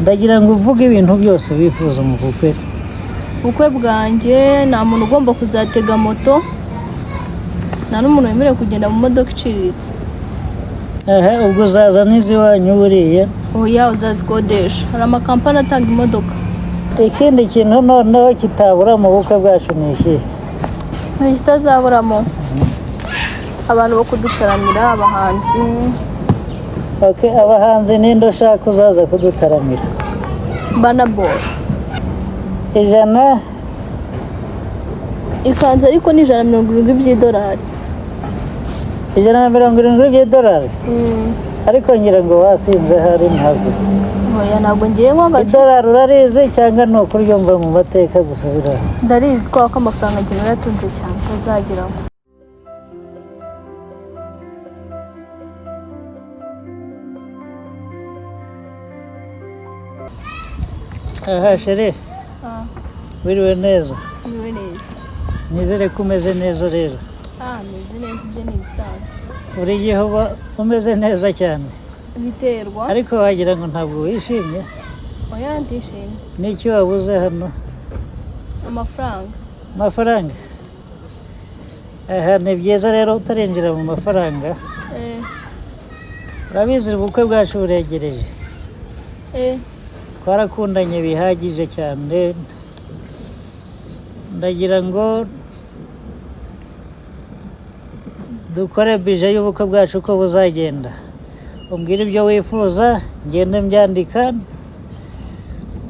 Ndagira ngo uvuge ibintu byose wifuza mu bukwe. Ubukwe bwanjye, nta muntu ugomba kuzatega moto, nta n'umuntu wemerewe kugenda mu modoka iciriritse. Aha ubwo uzaza n'iziwanyu buriya? Oya, uzazikodesha, hari amakampani atanga imodoka. Ikindi kintu noneho kitabura mu bukwe bwacu ni ikihe? Nta kitazaburamo, abantu bo kudutaramira, abahanzi. Okay, abahanzi ninde ushaka uzaza kudutaramira? Burna Boy. 100? Ikanzu ariko ni 170 by'idolari. 170 by'idolari? Ariko ngira ngo wasinze hari, ntabwo? Oya, ntabwo ngiye nywa agacupa. Idolari urarizi cyangwa ni ukuryumva mu mateka gusa biraho? Ndarizi, kubera ko amafaranga ngira naratunze cyane utazageraho. Aha chérie, wiriwe neza? Wiriwe neza. Nizere ko umeze neza rero. Ah, meze neza, ibyo ni ibisanzwe. Buri gihe uba umeze neza cyane. Biterwa. Ariko wagira ngo ntabwo wishimye. Oya, ndishimye. N'icyo wabuze hano? Amafaranga. Amafaranga. Aha ni byiza rero, utarinjira mu mafaranga, urabizi ubukwe bwacu buregereje. Twarakundanye bihagije cyane, ndagira ngo dukore budget y'ubukwe bwacu uko buzagenda, umbwire ibyo wifuza ngende mbyandika.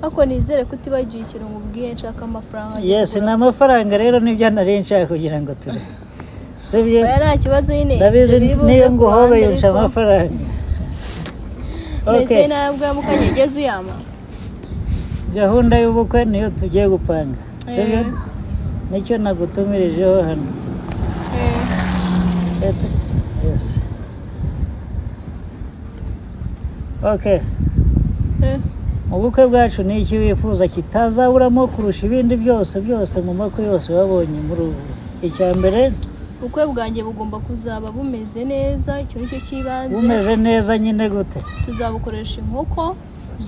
Ariko nizere ko utibagiwe ikintu nkubwiye, nshaka amafaranga yo Yes. kugura. Ni amafaranga rero, nibyo nari nshaka kugira ngo ture, sibyo? Oya, nta kibazo nyine, Ndabizi. ibyo biri buze Niyo ku nguhobeye ruhande, unca ariko amafaranga. mbese Okay. nawe bwa mukanya ugeze uyama. Gahunda y'ubukwe niyo tugiye gupanga, sibyo? Nicyo nagutumirijeho hano. Yes, okay. Mu bukwe bwacu ni iki wifuza kitazaburamo kurusha ibindi byose byose mu makwe yose wabonye muri ubu? Icya mbere? Ubukwe bwanjye bugomba kuzaba bumeze neza, icyo nicyo cy'ibanze. Bumeze neza nyine gute? Tuzabukoresha inkoko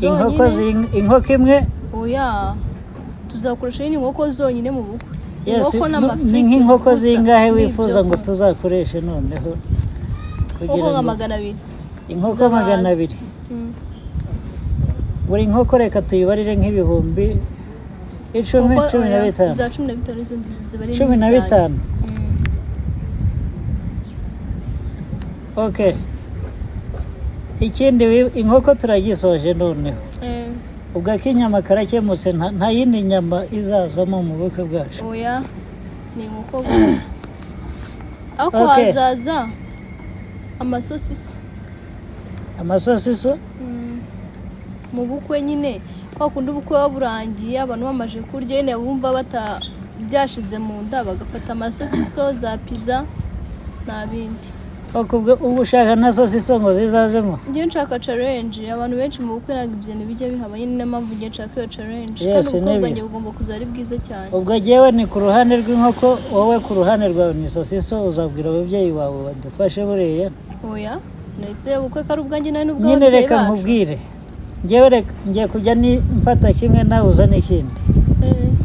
Inkoko? zonyine. Inkoko imwe? Oya, tuzakoresha nyine inkoko zonyine mu bukwe. Yes. Inkoko n'amafiriti Ni nk'inkoko gusa zingahe n'ibyo wifuza ngo kunywa. tuzakoreshe noneho Inkoko kugira nka ngo 200. Inkoko z'abazi. 200? Buri nkoko reka tuyibarire nk'ibihumbi 10, Kuko, cumi na oya, bitanu. Iza 15 izo nziza ziba ari Cumi nini na cyane. bitanu. Okay, ikindi inkoko turagisoje noneho. Ubwo ak'inyama karakemutse, nta yindi nyama izazamo mu bukwe bwacu? Oya, ni inkoko gusa, ariko hazaza amasosiso. Amasosiso? Mu bukwe nyine, kwa kundi ubukwe buba burangiye, abantu bamaze kurya nyine, bumva bata byashize mu nda, bagafata amasosiso, za pizza, nta bindi. Ok, ubwo uba ushaka na sosiso ngo zizazemo? Njyewe nshaka challenge. Abantu benshi mu bukwe ntabwo ibyo bijya bihaba nyine, niyo mpamvu njye nshaka iyo challenge. Yes, Kandi ubukwe nibyo. bwanjye bugomba kuza ari bwiza cyane. Ubwo jyewe ni ku ruhande rw'inkoko, wowe ku ruhande rwawe ni sosiso. Uzabwira ababyeyi bawe badufashe buriya. Oya, nahise ubukwe ko ari ubwanjye nawe Nyine n'ubw'ababyeyi reka bacu. nkubwire, njyewe reka ngiye kujya ni mfata kimwe, nawe uzane ikindi.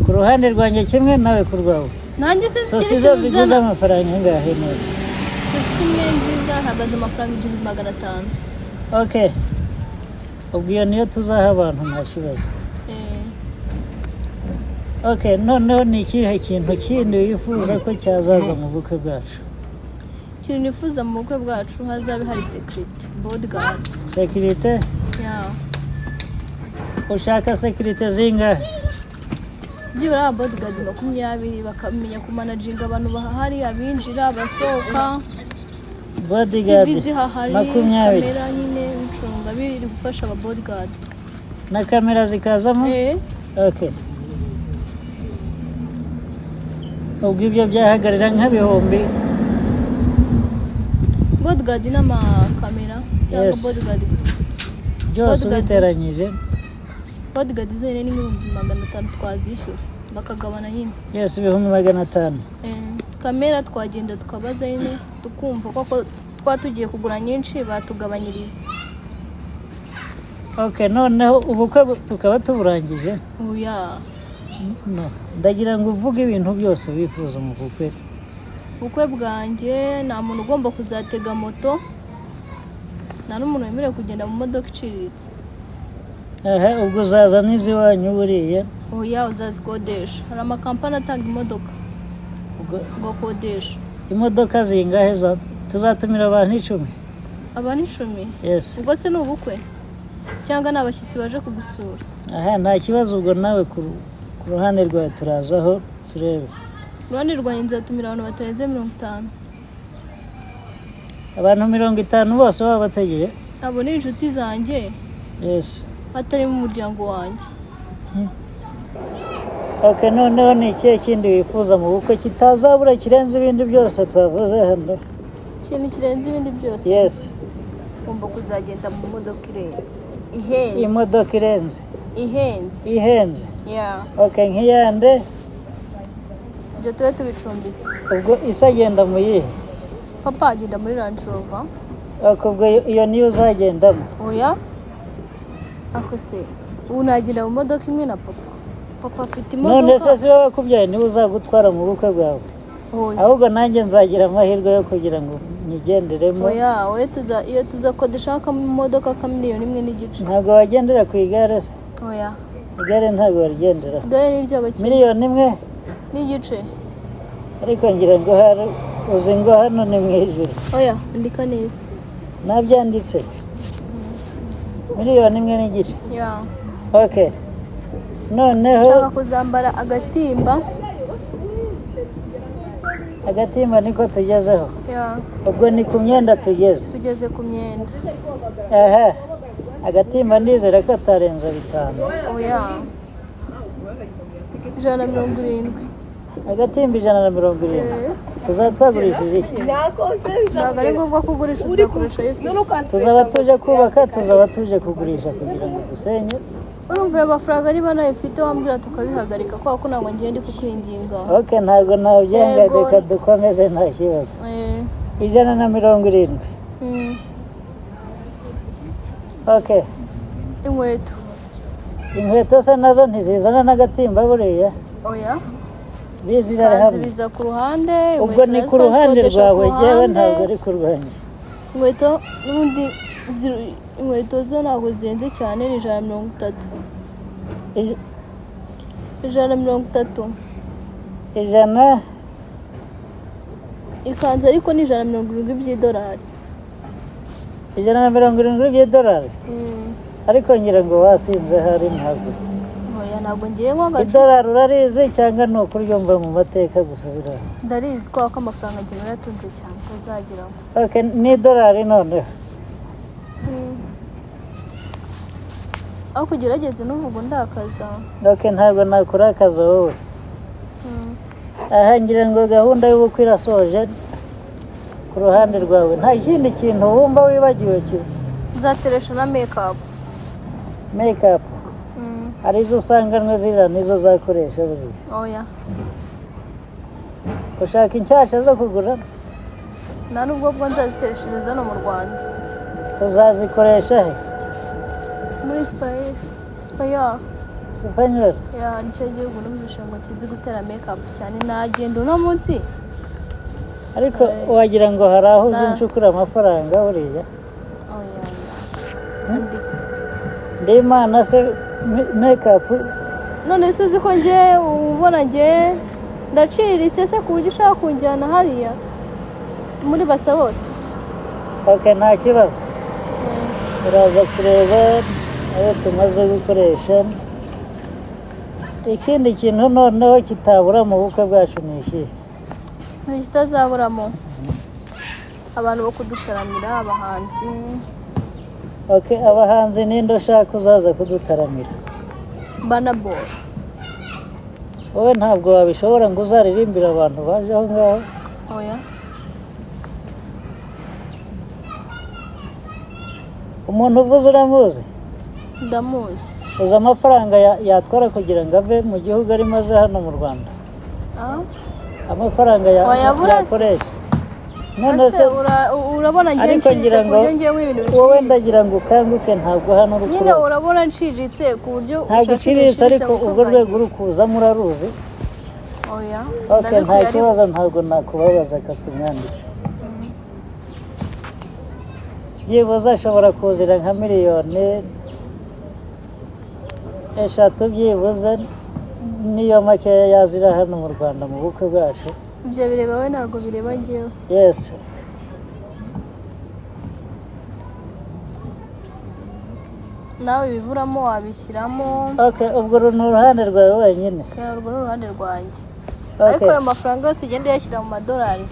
Ku ruhande rwanjye kimwe, nawe ku rwawe. Nanjye se Sosiso ikintu ziguze nzana. amafaranga angahe none? Sosiso imwe nziza ihagaze amafaranga 1500. Okay, ubwo iyo niyo tuzaha abantu, nta kibazo. Okay, noneho ni ikihe kintu kindi wifuza ko cyazaza mu bukwe bwacu? Ikintu nifuza mu bukwe bwacu, hazabe hari security, bodyguard. Sécurité? Yeah. Ushaka sécurité zingahe? Byibura aba bodyguard 20, bakamenya kumanaginga abantu bahari, abinjira, abasohoka. Bodyguard TV zihahari. 20? Kamera nyine bicunga, biri gufasha aba bodyguard. Na kamera zikazamo? Eh. Okay, ubwo ibyo byahagarara nk'ibihumbi Bodyguard n'amakamera cyangwa bodyguard gusa? Byose. Bodyguard. Ubiteranyije. Bodyguard zonyine ni nk'ibihumbi 500 twazishyura, bakagabana nyine. Yes, 500,000. Eh, kamera twagenda tukabaza nyine, tukumva koko twa tugiye kugura nyinshi batugabanyiriza. Okay, noneho ubukwe tukaba tuburangije. Oya. No, ndagira ngo uvuge ibintu byose wifuza mu bukwe. Ubukwe bwanjye nta muntu ugomba kuzatega moto, nta n'umuntu wemerewe kugenda mu modoka iciriritse. Aha, ubwo uzaza n'iziwanyu buriya? Oya, uzazikodesha, hari amakampani atanga imodoka. Ubwo Ugakodesha. Imodoka zingahe tuzatumira abantu 10? Abantu 10? Yes. Ubwo se ni ubukwe cyangwa ni abashyitsi baje kugusura? Aha, nta kibazo, ubwo nawe ku ruhande rwawe turazaho turebe. Uruhande rwanjye nzatumira abantu batarenze 50. Abantu 50 bose baba bategeye? Abo ni inshuti zanjye. Yes. Hatarimo umuryango wanjye. Okay, noneho ni ikihe kindi wifuza mu bukwe kitazabura kirenze ibindi byose twavuze hano? Ikintu kirenze ibindi byose? Yes. Ugomba kuzagenda mu modoka irenze, ihenze. Imodoka irenze? Ihenze. Ihenze? Yeah. Okay, nk'iyande? Ibyo tube tubicumbitse. Ubwo isi agenda mu yihe? Papa agenda muri Range Rover. Okay, ubwo iyo niyo uzagendamo? Oya, ako se ubu nagenda mu modoka imwe na papa? Papa afite None imodoka. se si wowe wakubyaye, niwe uzagutwara mu bukwe bwawe? Oya. Ahubwo nanjye nzagira amahirwe yo kugira ngo nyigenderemo. Oya, oya, tuza iyo tuzakodesha akamodoka ka 1.5 miliyoni. Ntabwo wagendera ku igare se? Oya. Igare ntabwo warigendera. Igare ni iry'abakire. 1.5 miliyoni n'igice. Ariko ngira ngo hari uzi ngo hano ni mu ijuru. Oya, andika neza. Nabyanditse, 1.5 miliyoni. Ya. Okay, noneho Nshaka kuzambara agatimba. Agatimba niko tugezeho? Ya. Ubwo ni ku myenda tugeze? Tugeze ku myenda. Aha, agatimba ndizera ko atarenza 5. Oya, 170. Agatimba 170? Eh. Tuzaba twagurishije iki? Ntabwo ari ngombwa ko ugurisha, uzakoresha ayo ufite. Tuzaba tuje kubaka, tuzaba tuje kugurisha kugira ngo dusenye. Urumva ayo mafaranga niba nayo ufite wambwira tukabihagarika, kubera ko ntabwo ngiye ndi kukwinginga. Ok, ntabwo nabyanga. Yego. Reka dukomeze, nta kibazo. 170. Ok. Inkweto. Inkweto se nazo ntizizana n'agatimba buriya? Oya. Bizira Ikanzu hamwe. biza ku ruhande. Ubwo Inkweto ni nazo ku ruhande twazikodesha rwawe, ku jyewe ruhande. ntabwo ari ku rwanjye. Inkweto n'ubundi inkweto zo ntabwo zihenze cyane, ni 130. 130. Ijana? Ikanzu ariko ni 170 by'idolari. 170 by'idolari? Ariko ngira ngo wasinze hari, ntabwo Oya, ntabwo ngiye nywa agacupa. Idolari urarizi cyangwa ni ukuryumva mu mateka gusa biriya? Ndarizi, kubera ko amafaranga ngiye naratunze cyane utazageraho. Ok, n'idolari noneho. Aho kugerageza n'uvuga undakaza. Ok, ntabwo nakurakaza wowe. Aha ngira ngo gahunda y'ubukwe irasoje ku ruhande rwawe, nta kindi kintu wumva wibagiwe Nzateresha na makeup. Makeup? Hari izo usanganwe, ziriya nizo uzakoresha buriya? Oya. Ushaka inshyashya zo kugura? Nta n'ubwo bwo nzazitereshereza hano mu Rwanda. Uzazikoresha he? Muri Sipayari. Sipanyol? Ya, nicyo gihugu numvise ngo kizi gutera makeup cyane, nagenda uno munsi. Ariko wagira ngo hari aho uzi Na- ncukura amafaranga buriya. Oya, andika. Ndimana se makeup? None se uzi ko njye ubona njye ndaciriritse se ku buryo ushaka kunjyana hariya muri basa bose? Ok, nta kibazo, uraza kureba ayo tumaze gukoresha. Ikindi kintu noneho kitabura mu bukwe bwacu ni ikihe? Ikitazaburamo, abantu bo kudutaramira, abahanzi. Ok, abahanzi, ninde ushaka uzaza kudutaramira? Burna Boy. Wowe ntabwo wabishobora ngo uzaririmbire abantu baje aho ngaho? Oya. Umuntu uvuze uramuzi? Ndamuzi. Uzi amafaranga yatwara kugira ngo ave mu gihugu arimo aze hano mu Rwanda? Ah? Amafaranga Wayabura se? yakoresha. None Ese se urabona ngewe ariko nciriritse ngira ku ngo buryo ngewe ibintu wowe biciriritse? Ndagira ngo ukanguke, ntabwo hano uri Nyine kuroba. urabona nciriritse ku buryo Ntabwo ushaka uciriritse, ariko mu bukwe urwo rwego bwanjye? uri kuzamo uraruzi. Oya. Okay, nta Ndabikwiye ariko. kibazo, ntabwo nakubabaza, katumwandike. Byibuze ashobora kuzira nka miliyoni 3 byibuze, niyo makeya yazira hano mu Rwanda mu bukwe bwacu. Ibyo bireba we, ntabwo bireba njyewe. Yes. Nawe ibiburamo wabishyiramo. Okay, ubwo uru ni uruhande rwawe wenyine. Urwo ni uruhande rwanjye. Okay. Ariko ayo mafaranga yose ugenda uyashyira mu madolari.